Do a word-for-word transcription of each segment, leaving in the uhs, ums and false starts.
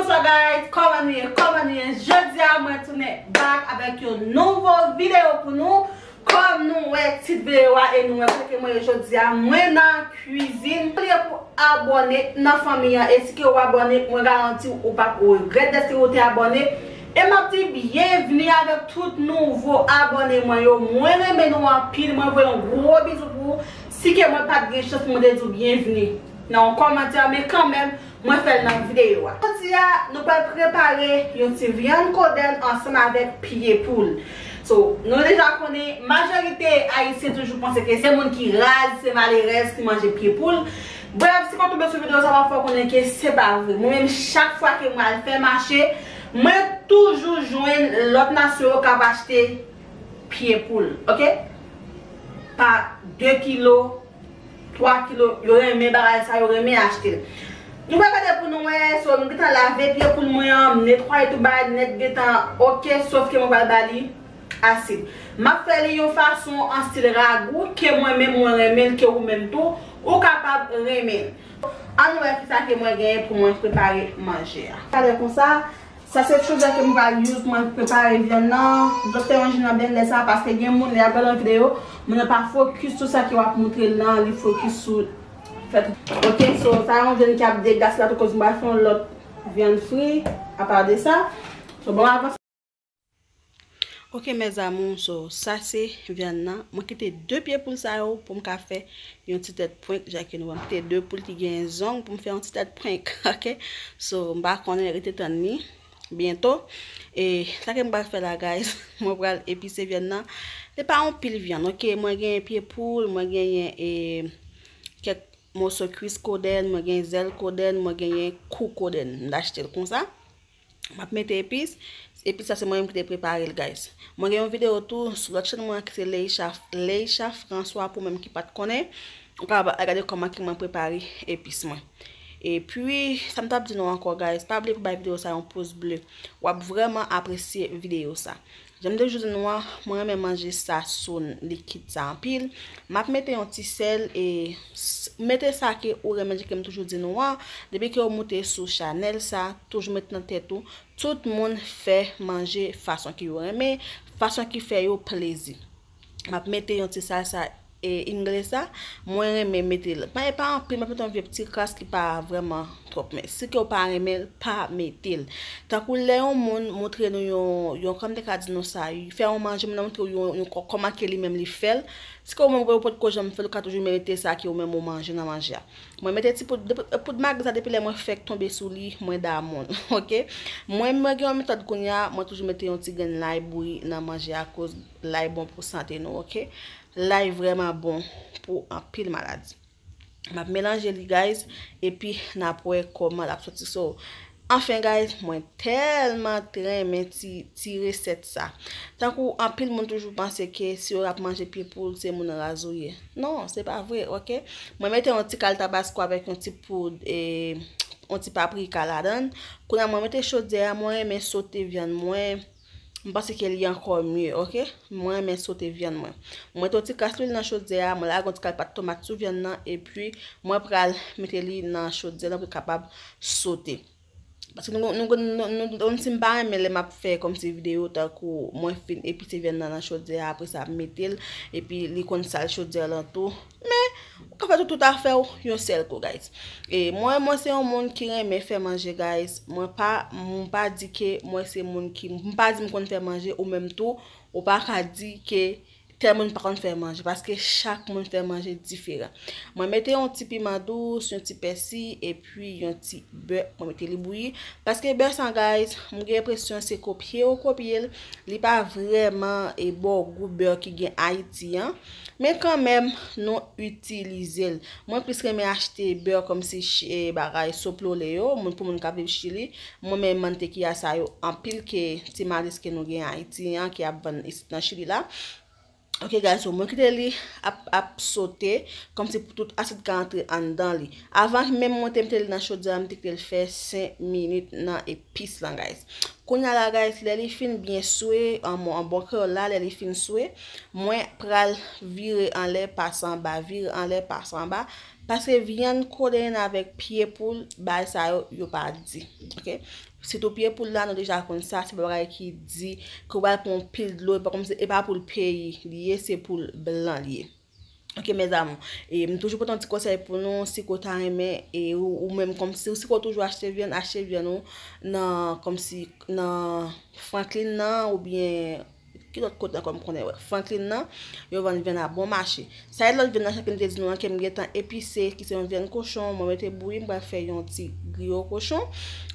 Bonsoir guys, kòman nou ye? Kòman nou ye? Jodi a mwen tounen back avèk yon nouvo videyo pou nou. Kòm nou wè tit videyo a e nou wè kote ke mwen ye jodi a, mwen nan kwizin. Bliye pou abòne nan fanmi an e si ke w abòne, mwen garanti w ou p ap regrèt dèske ou te abòne. E m ap di byenvni avèk tout nouvo abòne mwen yo. Mwen renmen nou anpil, mwen voye yon gwo bizou pou ou. Si ke mwen pa t gen chans pou mwen te di w byenvni nan yon kòmantè, men kanmenm, mwen fè l nan videyo a. Jodi a, nou pral prepare yon ti vyann kodenn ansanm avèk pye poul. So, nou deja konnen, majorite Ayisyen toujou panse ke se moun ki raz, se malerèz ki manje pye poul. Brèf, si w tonbe sou videyo sa, w ap fè w konnen ke se pa vre. Mwen menm, chak fwa ke mwen al fè mache, mwen toujou jwenn lòt nasyon yo k ap achte pye poul, oke? Pa de kilo, twa kilo, yo renmen bagay sa, yo renmen achte l. Nou pral gade pou nou wè, so, m gentan lave pye poul mwen an, m netwaye tout bagay nèt gentan, oke, sof ke mwen pral ba li asid. M ap fè li yon fason an stil ragou, ke mwen menm mwen renmen l, ke ou menm tou, ou kapab renmen l. Ann wè kisa ke mwen genyen pou mwen prepare manje a. Talè konsa, sa se chodyè ke m pral use pou mwen prepare vyann nan. M sot fè yon ji nan blendè sa paske gen moun lè y ap gade yon videyo, moun nan pa fokis sou sa ke w ap montre l lan, li fokis sou fèt. Oke, so sa yon vyann ki ap deglase la tou koz m pral fè yon lòt vyann fri apa de sa. So bon, avanse. Ok mes amours, so sa se vyann nan. Mwen kite de pye poul sa yo pou m ka fè yon ti tèt prank, ja ke nou wè m kite de poul ki gen zong pou m fè yon ti tèt prank, ok? So m pa konnen, rete tann li byento. E sa ke m pral fè la guys, mwen pral epise vyann nan. Se pa yon pil vyann, ok? Mwen genyen pye poul, mwen genyen e kèk moso kwis kodenn, mwen gen zèl kodenn, mwen genyen kou kodenn. M t achte l konsa. M ap mete epis. Epis sa se mwen menm ki te prepare l guys. Mwen gen yon videyo tou sou lòt chèn mwen an ki se Leisha, Leisha François, pou menm ki pa t konnen. Ou kapab al gade kòman ke mwen prepare epis mwen. Epi, sa m t ap di nou ankò guys, pa bliye pou bay videyo sa yon pouz ble. W ap vrèman apresye videyo sa. Jan m te toujou di nou an, mwen renmen manje sa soun likid sa anpil. M ap mete yon ti sèl e s- mete sa ke ou renmen, jan ke m toujou di nou an. Depi ke ou moute sou chanèl sa, toujou mete nan tèt ou, tout moun fè manje fason ke yo renmen, fason ki fè yo plezi. M ap mete yon ti salsa e inglesa, mwen renmen mete l. Pa, e pa anpil, m ap mete yon vye ti kras ki pa vrèman twòp, men si ke w pa renmen l, pa mete l. Tankou lè yon moun montre nou yon, yon, kòman m te ka di nou sa, fè yon manje, moun nan montre w yon, yon kò-, kòman ke li menm li fè l. Si ke ou menm ou potko janm fè l, ou ka toujou mete sa ke ou menm ou manje nan manje a. Mwen mete ti poud, poud magi sa depi lè mwen fèk tonbe sou li, mwen damou l, ok? Mwen, mwen gen yon metòd kounye a, mwen toujou mete yon ti grenn lay bouyi nan manje a, koz lay bon pou sante nou, ok? Lay vrèman bon pou anpil maladi. M ap melanje li, guys, epi n ap wè kòman l ap soti. So, anfen, guys, mwen tèlman t renmen ti, ti resèt sa. Tankou anpil moun toujou panse ke si w ap manje pye poul, se moun raz ou ye. Non, se pa vre, ok? Mwen mete yon ti kal tabasko avèk yon ti poud, e, yon ti paprika ladan l. Kounye a, mwen mete chodyè a, mwen renmen sote vyann mwen. M panse ke li ankò mye, ok? Mwen renmen sote vyann mwen. Mwen mete yon ti kras lwil nan chodyè a, mwen lage yon ti kal pat tomat sou vyann nan, epi mwen pral mete li nan chodyè lan pou li kapab sote. Paske nou, nou, nou, nou, nou, nou, si m pa renmen lè m ap fè kòmsi videyo tankou mwen fin epise vyann nan nan chodyè a, apre sa m mete l, epi li konn sal chodyè lan tou. Men, ou ka fè tout, tout afè w yon sèl kou, guys. E mwen, mwen se yon moun ki renmen fè manje, guys. Mwen pa, m pa di ke mwen se moun ki, m pa di m konn fè manje, ou menm tou, ou pa ka di ke tèl moun pa konn fè manje, paske chak moun fè manje diferan. Mwen mete yon ti piman dous, yon ti pèsi, epi yon ti bè, mwen mete li bouyi. Paske bè sa, guys, m gen enpresyon se kopye yo kopye l, li pa vrèman e ba w gou bè ki gen Ayiti an, men kanmenm nou itilize l. Mwen plis renmen achte bè kòmsi ch- e bagay soplole yo, moun, pou moun k ap viv Chili. Mwen renmen mantekiya sa yo anpil ke ti malis ke nou gen Ayiti an, ki ap vann isit nan Chili la. Ok guys, so mwen kite li ap, ap sote, kòmsi pou tout asid ka antre anndan li. Avan menm mwen te mete li nan chodyè a, m te kite l fè senk minit nan epis lan, guys. Kounye a la, guys, lè li fin byen swe, an, an bon kreyòl la, lè li fin swe, mwen pral vire anlè, pase anba, vire anlè, pase anba, Paske vyann kodenn avèk pye poul, bagay sa yo, yo pa di. Ok? Sitou pye poul la, nou deja konn sa, se pa bagay ki di ke w pral pran yon pil dlo, e pa kòmsi, e pa poul peyi li ye, se poul blan li ye. Ok, mes amours. E m toujou pote yon ti konsèy pou nou, si ke w ta renmen, e ou, ou menm kòmsi, si ke w toujou achte vyann, achte vyann ou nan, kòmsi, nan Franklin nan, oubyen ki lòt kote ankò m konnen, wè, Franklin nan, yo vann vyann a bon mache. Sa e lòt vyann nan, jan ke m te di nou an, ke m gentan epise, ki se yon vyann kochon, mwen mete bouyi, m pral fè yon ti griyo kochon.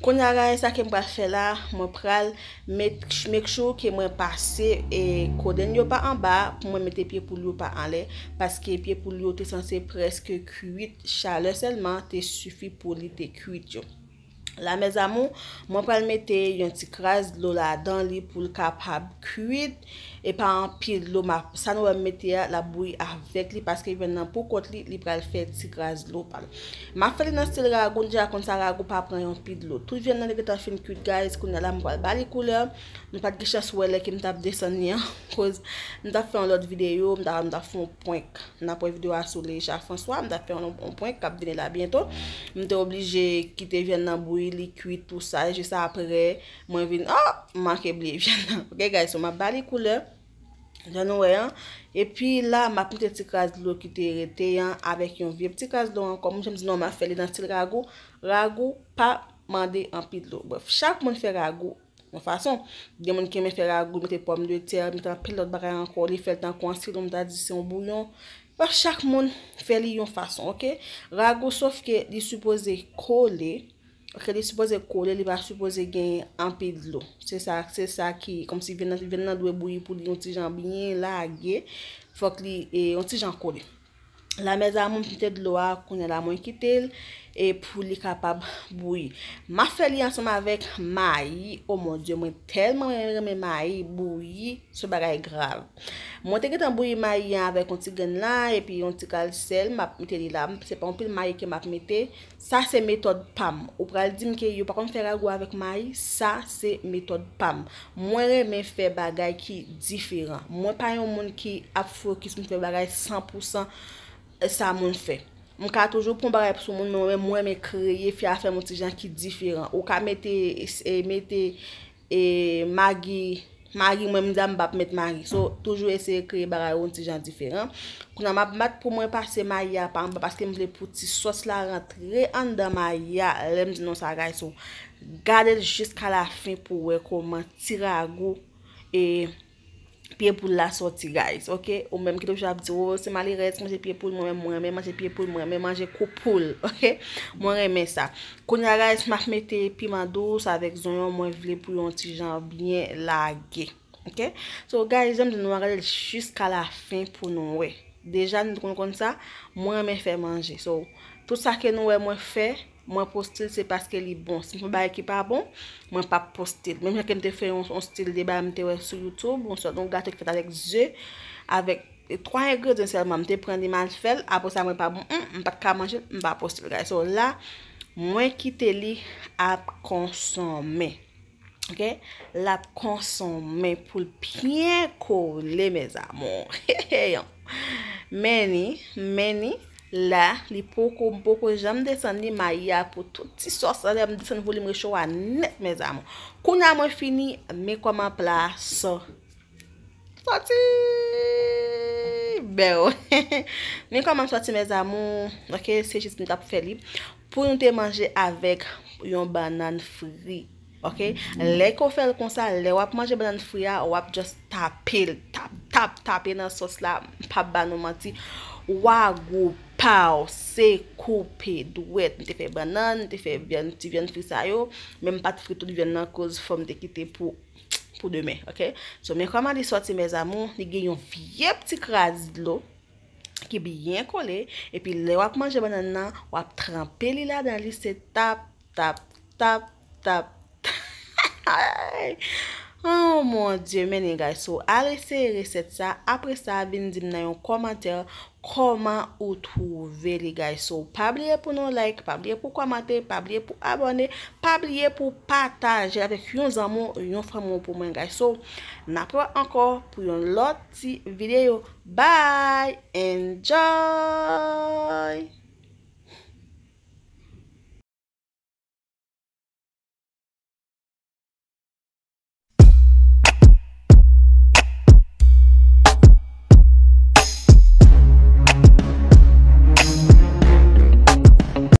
Kounye a, guys, sa ke m pral fè la, mwen pral make, make sure ke mwen pase e kodenn yo pa anba pou mwen mete pye poul yo pa anlè, paske pye poul yo te sanse prèske kwit, chalè sèlman te sifi pou li te kwit yo. La, mes amours, mwen pral mete yon ti kras dlo ladan li pou l kapab kwit. E pa anpil dlo, m ap, sa nou wè m mete a, l ap bouyi avèk li, paske vyann nan pou kont li, li pral fè ti kras dlo pa l. M ap fè li nan stil ragou, nou deja konn sa, ragou pa pran yon pil dlo. Tout vyann nan te gentan fin kwit, guys, kounye a la m pral ba li koulè. Nou pa t gen chans wè lè ke m t ap desann li an, koz m t ap fè yon lòt videyo, m t ap, m t ap fè yon prank. N ap wè videyo a sou Leisha François, m t ap fè yon, yon prank k ap vini la byento. M te oblije kite vyann nan bouyi, li kwit, tou sa, e jis apre, mwen vin, oh, m manke bliye vyann nan. Ok, guys, so m ap ba li koulè. Jan nou wè an. Epi la, m ap mete ti kras dlo ki te rete an avèk yon vye ti kras dlo ankò. Mwen, jan m di nou, m ap fè li nan stil ragou. Ragou pa mande anpil dlo. Brèf, chak moun fè ragou yon fason. Gen moun ki renmen fè ragou, mete pòmdetè, mete anpil lòt bagay ankò. Li fè l tankou yon stil, m ta di se yon bouyon. Brèf, chak moun fè li yon fason, ok? Ragou, sof ke li sipoze kole. Ok, li sipoze kole, li pa sipoze gen anpil dlo. Se sa, se sa ki, kòmsi vyann nan, vyann nan dwe bouyi pou li yon ti jan byen lage. Fòk li, e, yon ti jan kole. La, mes amours, m mete dlo a, kounye a la, mwen kite l, e pou li kapab bouyi. M ap fè li ansanm avèk mayi. Oh mon Dieu, mwen tèlman renmen, renmen mayi, bouyi, se bagay grav. Mwen te gentan bouyi mayi an avèk yon ti grenn lay, epi yon ti kal sèl, m ap mete li la. Se pa yon pil mayi ke m ap mete. Sa se metòd pa m. Ou pral di m ke yo pa konn fè ragou avèk mayi, sa se metòd pa m. Mwen renmen fè bagay ki diferan. Mwen pa yon moun ki ap fokis pou m fè bagay san pou san sa moun fè. M ka toujou pran bagay sou moun, men mwen, mwen renmen kreye, fè afè m yon ti jan ki diferan. Ou ka mete, e, mete, e, magi, magi, mwen, m di a m p ap met magi. So, toujou eseye kreye bagay ou yon ti jan diferan. Kounye a, m ap bat pou mwen pase mayi a pa anba, paske m vle pou ti sòs la rantre anndan mayi a. Lè m di nou sa, guys, so, gade l jiska la fen pou wè kòman ti ragou e pye poul la sòti, guys, ok? Ou menm ki toujou ap di, "Oh, se malerèz ki manje pye poul," mwen menm, mwen renmen manje pye poul, mwen renmen manje kou poul, ok? Mwen renmen sa. Kounye a, guys, m ap mete piman dous avèk zonyon, mwen vle pou yon ti jan byen lage, ok? So, guys, jan m di nou, gade l jiska la fen pou nou wè. Deja, nou konn konn sa, mwen renmen fè manje. So, tout sa ke nou wè mwen fè, mwen poste l, se paske li bon. Si m fè yon bagay ki pa bon, mwen p ap poste l. Menm jan ke m te fè yon, yon stil de bagay m te wè sou YouTube, yon sòt yon gato ki fèt avèk ze, avèk twa engredyan sèlman. M te pran li, m al fè l, apre sa, mwen pa bon, mm, m pa t ka manje l, m pa poste l, guys. So, la, mwen kite li ap konsonmen. Ok? L ap konsonmen pou l byen kole, mes amours. Men ni, men ni, la, li poko, m poko janm desann li, mayi a pou tout ti sòs la, lè m desann volim recho a nèt, mes amours. Kounye a mwen fini, men kòman pla a sò-, sòti bèl. Men kòman sòti, mes amours. Ok, se jis m t ap fè li. Pou nou te manje avèk yon bannann fri. Ok? Lè ke w fè l konsa, lè w ap manje bannann fri a, w ap just tape l. Tap, tap, tape nan sòs la. M p ap ba nou manti. Ragou pa w, se koupe dwèt. M te fè bannann, m te fè vyann, ti vyann fri sa yo. Men m pa t fri tout vyann nan, koz fò m te kite pou, pou demen. Ok? So, men kòman li sòti, mes amours, li gen yon vye ti kras dlo ki byen kole. Epi lè w ap manje bannann nan, w ap tranpe li ladan li, se tap, tap, tap, tap. Oh mon Dieu, men ni, guys. So, al eseye resèt sa. Apre sa, vin di m nan yon kòmantè kòman ou twouve li, guys. So, pa bliye pou nou like, pa bliye pou kòmante, pa bliye pou abòne, pa bliye pou pataje avèk yon zanmi w, yon fanmi w pou mwen, guys. So, n ap wè ankò pou yon lòt ti videyo. Bye! Enjoy!